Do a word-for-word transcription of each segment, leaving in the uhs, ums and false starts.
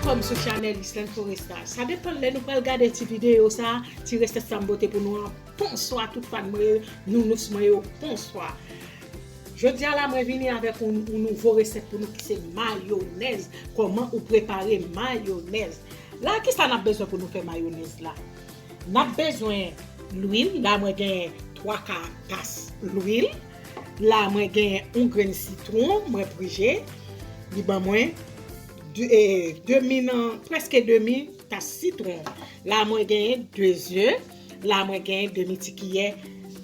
Kòm sou chanèl Islande Foresta. Sa depann lè nou pral gade ti videyo sa, ti resèt sa m pote pou nou an. Bonswa tout fan mwen yo, nounous mwen yo, bonswa. Jodi a la, mwen vini avèk yon, yon nouvo resèt pou nou ki se mayonèz. Kòman ou prepare mayonèz? La, kisa n ap bezwen pou nou fè mayonèz la? N ap bezwen lwil. La, mwen genyen twa ka tas lwil. La, mwen genyen yon grenn sitwon, mwen prije. Li ban mwen de, eh, demi nan, prèske demi tas sitwon. La, mwen genyen de ze. La, mwen genyen demi ti kiyè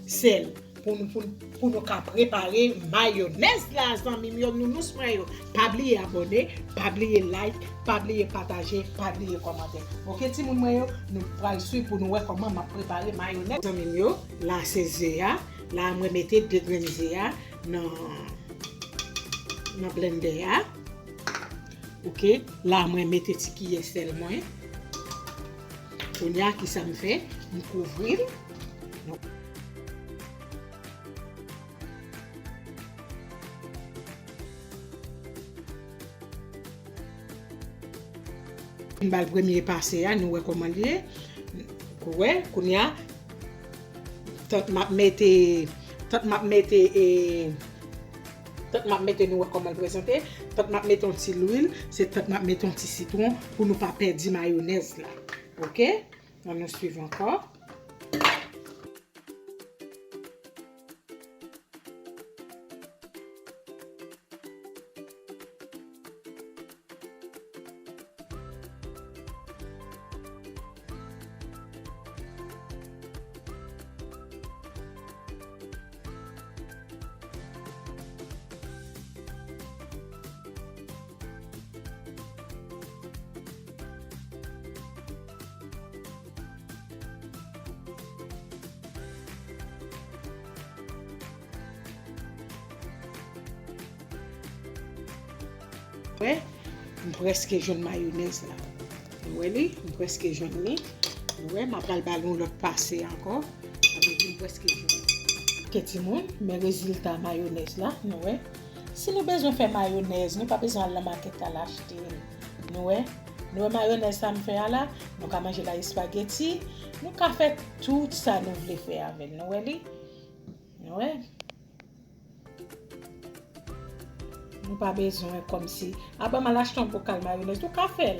sèl. Pou nou, pou, pou nou ka prepare mayonèz la, zanmi m yo, nounous mwen yo. Pa bliye abòne, pa bliye like, pa bliye pataje, pa bliye kòmante. Oke, timoun mwen yo, nou pral swiv pou nou wè kòman m ap prepare mayonèz. Zanmi m yo, la se ze a. La, mwen mete de grenn ze a nan, nan blendè a. Oke, la, mwen mete ti kiyè sèl mwen. Kounye a, kisa m fè? M kouvri l. M ba l premye pase a, nou wè kòman l ye. Ou wè, kounye a, tant m ap mete, tant m ap mete, e, tant m ap mete, nou wè kòman l prezante. Tant m ap mete yon ti lwil, se tant m ap mete yon ti sitwon pou nou pa pèdi mayonèz la. Oke? Ann nou swiv ankò. Wè, m prèske jwenn mayonèz la. Nou wè li, m prèske jwenn li. Nou wè, m ap pral ba l yon lòt pase ankò. Sa vle di m prèske jwenn. Oke, timoun, men rezilta mayonèz la, nou wè. Si nou bezwen fè mayonèz, nou pa bezwen al nan makèt al achte l. Nou wè? Nou wè mayonèz sa m fè a la? Nou ka manje l ak espageti. Nou ka fè tout sa nou vle fè avè l. Nou wè li? Nou wè? Nou pa bezwen kòmsi, a, ban m al achte yon bokal mayonèz. Ou ka fè l.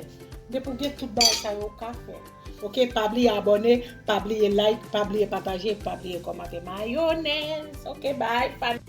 Depi w gen tout bagay sa yo, ou ka fè l. Oke, pa bliye abòne, pa bliye like, pa bliye pataje, pa bliye kòmante. Mayonèz. Oke, bye, fan.